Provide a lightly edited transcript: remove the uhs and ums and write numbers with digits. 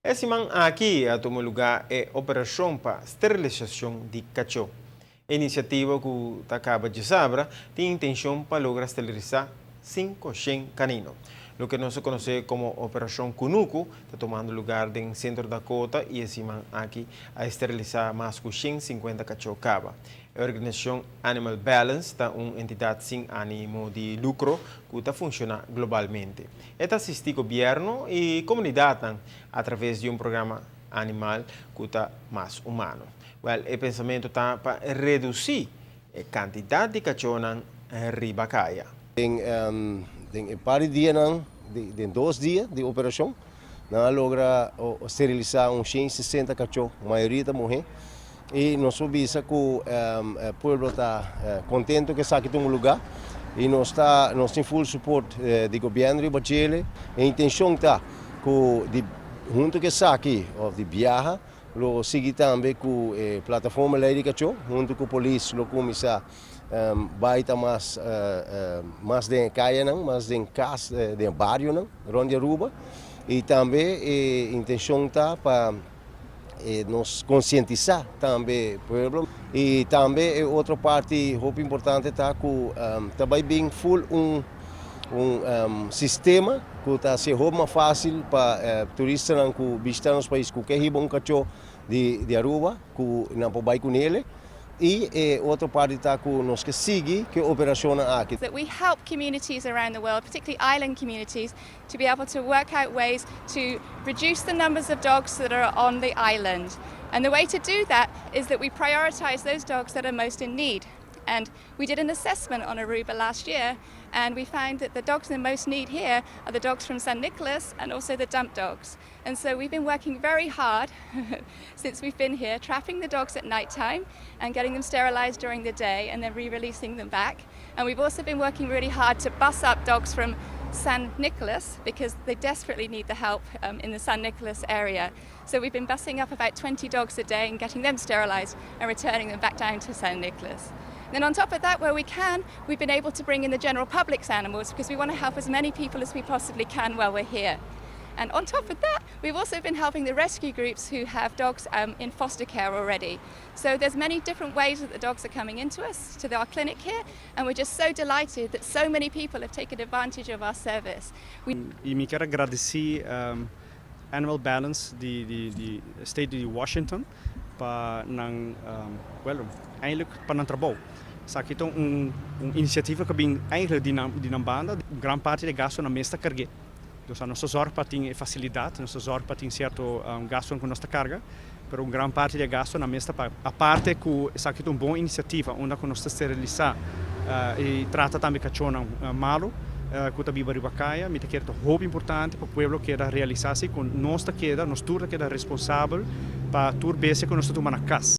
E siman aki a tuma lugá e operashon pa sterilisashon di kachó. E inisiativa ku ta kaba djasabra tin intenshon pa logra sterilisá 500 kanino. Loke nos konosé komo Operashon Kunuku ta tumando lugá den Sentro Dakota i e siman aki a sterilisá mas ku 150 kachó kaba. E organisashon Animal Balance ta un entidat sin ánimo di lukro ku ta funshoná globalmente. E ta asistí gobièrnu i komunidat atraves di un programa animal ku ta mas humano. Well, e pensamentu ta pa redusí e kantidat di kachó riba kaya. Den par di dia, den 2 dia di operashon, nan a logra sterilisá un 160 kachó, mayoria ta muhé. I nos a bisa ku e pueblo ta kontentu ku esaki ta tuma lugá i nos tin full support di gobièrnu di Bachele. E intenshon ta ku huntu ku esaki òf di biaha lo sigui tambe ku e plataforma Lei di Kachó, huntu ku polis lo kuminsá bai ta mas den kaya nan, mas den kas, den bario nan, rònt di Aruba. I tambe e intenshon ta pa nos konsientisá tambe pueblo. I tambe otro parti hopi importante ta ku tambe bin full un sistema ku ta hasi mas fásil pa turistanan ku bishitá nos pais ku ke hiba un kachó di Aruba ku nan por bai kuné. I otro parti ta ku nos ke sigui ku e operashon aki. That we help communities around the world, particularly island communities, to be able to work out ways to reduce the numbers of dogs that are on the island. And the way to do that is that we prioritize those dogs that are most in need. And we did an assessment on Aruba last year, and we found that the dogs in most need here are the dogs from San Nicolas and also the dump dogs. And so we've been working very hard since we've been here, trapping the dogs at night time and getting them sterilized during the day and then re-releasing them back. And we've also been working really hard to bus up dogs from San Nicolas because they desperately need the help in the San Nicolas area. So we've been busing up about 20 dogs a day and getting them sterilized and returning them back down to San Nicolas. Then on top of that, where we can, we've been able to bring in the general public's animals because we want to help as many people as we possibly can while we're here. And on top of that, we've also been helping the rescue groups who have dogs in foster care already. So there's many different ways that the dogs are coming into us, to our clinic here, and we're just so delighted that so many people have taken advantage of our service. I mi ke gradisí Animal Balance di State di Washington pa nan, well, eigenlijk pa nan trabou. Esaki ta un inisiativa ku a bin eigenlijk di nan banda, gran parti di gastu nan mes ta karga. Dus nos ta zorg pa tin fasilidat, nos ta zorg pa tin sierto gastu ku nos ta karga, pero un gran parti di gastu nan mes ta paga. Aparte ku esaki ta un bon inisiativa, unda ku nos ta sterilisá i trata tambe kachó malu, ku ta biba riba kaya, mi ta kere ta hopi importante pa e pueblo keda realisá ku nos ta keda, nos tur keda responsabel pa tur bestia ku nos ta tuma na kas.